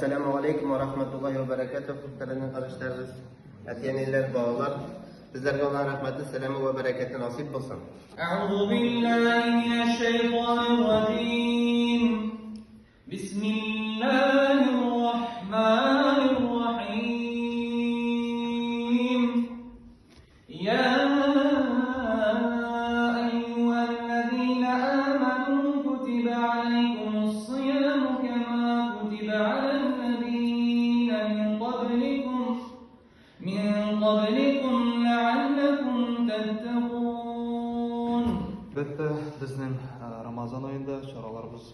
Әссәләмү галәйкүм вә рахматуллаһи вә бәрәкәтүһ, мөхтәрәм кардәшләребез, әти-әниләр, балалар. Безләргә Аллаһның рәхмәте, сәламе вә бәрәкәте насыйп булсын. أعوذ بالله من الشيطان الرجيم بسم الله الرحمن الرحيم يا أيها الذين آمنوا كتب عليكم الصيام كما كتب على الذين من قبلكم لعلكم تتقون. Әлбәттә, безнең Рамазан аенда чараларыбыз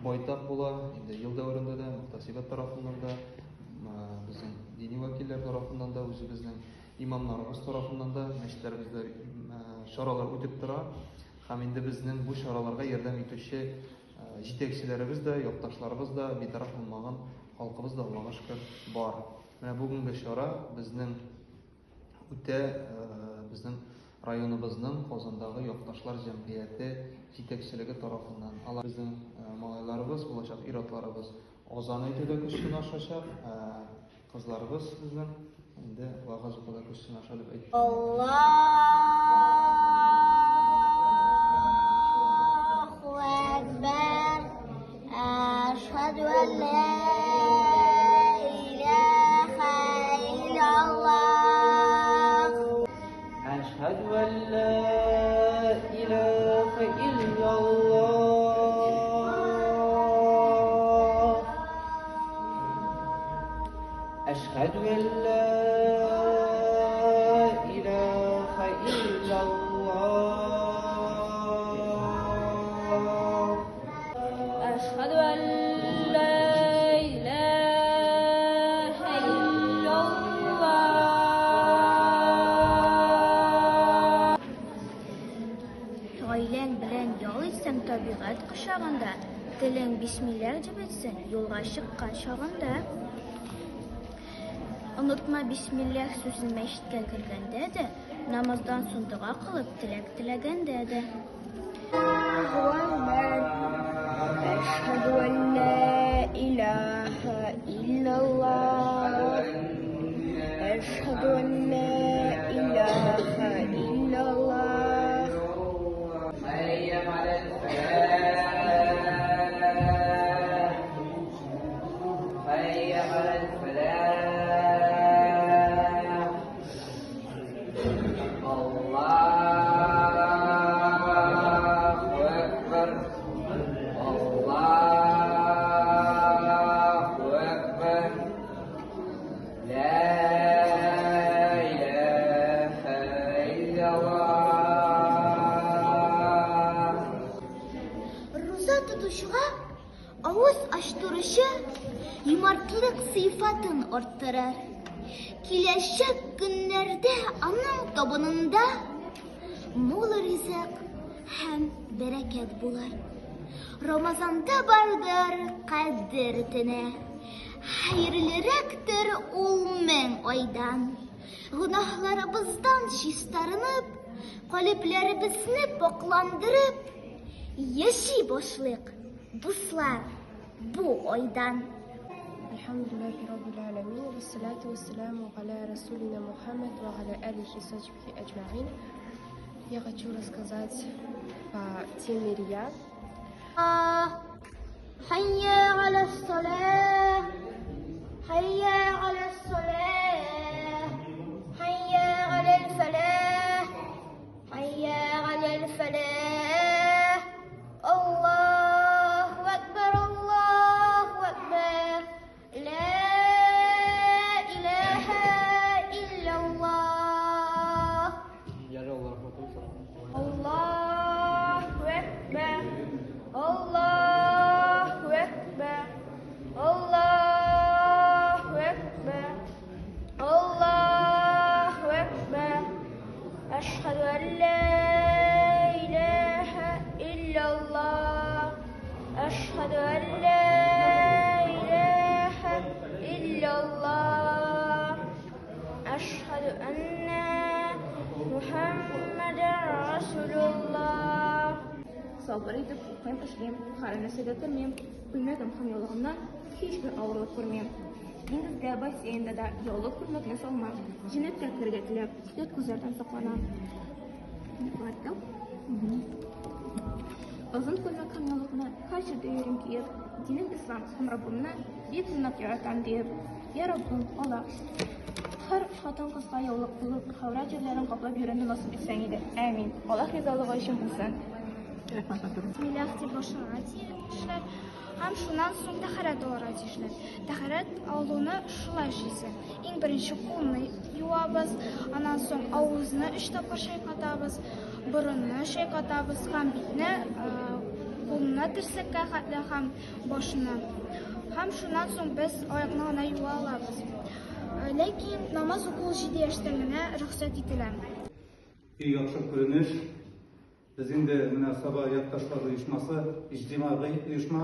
байтак була. Инде ел дәверендә дә мөхтәсибәт тарафыннан да, безнең дини вәкилләр тарафыннан да, үзебезнең имамнарыбыз тарафыннан да мәчетләребездә чаралар үтеп тора. Һәм инде безнең бу чараларга ярдәм итүче җитәкчеләребез дә, якташларыбыз да, битараф булмаган халкыбыз да, Аллага шөкер, бар. Менә бүгенге чара безнең үтә безнең районыбызның Казандагы якташлар җәмгыяте җитәкчелеге тарафыннан. Алар безнең малайларыбыз, булачак ир-атларыбыз азан әйтүдә көч сынашачак, кызларыбыз безнең инде вәгазь укуда көч сынаша дип әйтте. Аллаһу әкбәр. Әшһәдү ән ла илаһа иллаллаһ. أشهد أن لا إله إلا الله أشهد أن لا إله إلا الله. أشهد أن لا إله إلا الله. Гаиләң белән ял итсәң табигать кочагында, телең бисмилләһ дип әйтсен юлга чыккан чагында. Онытма бисмилләһ сүзен мәчеткә кергәндә дә, намаздан соң дога кылып теләк теләгәндә дә. أشهد أن لا إله إلا الله أشهد أن لا إله إلا الله. حي على الفلاح، حي على الفلاح، الله أكبر، الله أكبر، لا إله إلا الله. Руза тотучыга авыз ачтыручы юмартлык сыйфатын арттырыр. Киләчәк көннәрдә аның табынында мул ризык һәм бәрәкәт булыр. Рамазанда бардыр Кадер төне. Хәерлерәктер ул мең айдан. Гөнаһларыбыздан чистарынып, калебләребезне пакъландырып, яши башлыйк, дуслар, бу айдан. الحمد لله رب العالمين والصلاة والسلام على رسولنا محمد وعلى آله وصحبه أجمعين. Я хочу рассказать по теме Рия. حي على الصلاة، حي على الصلاة، حي على الفلاح، حي على الفلاح، الله أكبر، الله أكبر، لا إله إلا الله. الله أكبر، الله أكبر، الله أكبر، الله أكبر، أشهد أن لا إله إلا الله، أشهد أن لا إله إلا الله، أشهد أن محمدا رسول الله. Сабыр итеп укыйм, эшлим, һәр нәрсәгә тормыйм. Күлмәгем һәм яулыгымнан һичбер авырлык күрмим. Диңгездә, бассейнда да яулык күлмәкне салмам. Җәннәткә керергә теләп, ят күзләрдән сакланам. Озын күлмәк һәм яулыкны һәр җирдә йөрим киеп. Динем ислам һәм Раббымны бик нык яратам диеп. Я Раббым, Аллаһ, һәр хатын-кызга яулык булып, гаурәт җирләрен каплап йөрүне насыйп итсәң иде. Амин. Аллаһ ризалыгы өчен булсын. Рәхмәт, матур. Бисмиллах дип башларга тиешләр һәм шуннан соң тәһарәт алырга тиешләр. Тәһарәт алуны шулай эшлисе. Иң беренче кулны юабыз, аннан соң авызны өч тапкыр чайкатабыз, борынны чайкатабыз һәм битне, кулны терсәккә хәтле һәм башны. Һәм шуннан соң без аякны гына юа алабыз. Ләкин намаз уку 7 яшьтән генә рөхсәт ителә. Иң яхшы күренеш. Без инде менә Саба якташлар оешмасы, иҗтимагый оешма,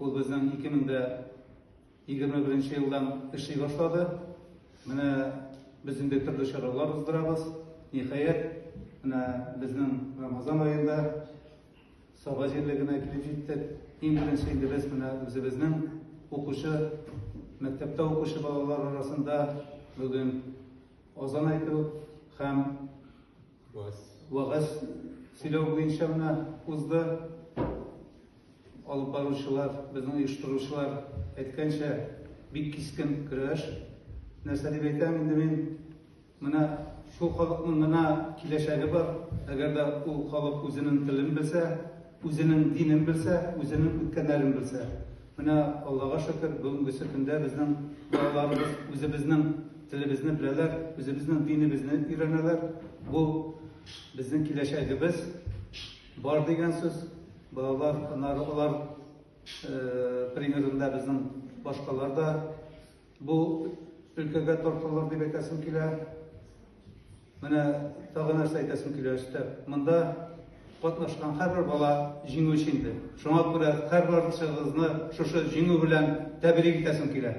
ул безнең 2021 елдан эшли башлады. Менә без инде төрле чаралар уздырабыз. Ниһаять, менә безнең Рамазан аенда Саба җирлегенә килеп җиттек. Иң беренче инде без менә үзебезнең укучы, мәктәптә укучы балалар арасында бүген азан әйтү һәм вәгазь сөйләү буенча менә узды. Алып баручылар, безнең оештыручылар әйткәнчә, бик кискен көрәш. Нәрсә дип әйтәм инде мин? Менә шул халыкның гына киләчәге бар, әгәр дә ул халык үзенең телен белсә, үзенең динен белсә, үзенең үткәннәрен белсә. Менә Аллага шөкер, бүгенгесе көндә безнең балаларыбыз үзебезнең телебезне беләләр, үзебезнең динебезне өйрәнәләр. Бу безнең киләчәгебез бар дигән сүз. Балалар, аннары алар примерында безнең башкалар да Бу өлкәгә тартылыр дип әйтәсем килә. Менә тагы нәрсә әйтәсем килә өстәп. Монда катнашкан һәрбер бала җиңүче инде. Шуңа күрә һәрберчегезне шушы җиңү белән тәбрик итәсем килә.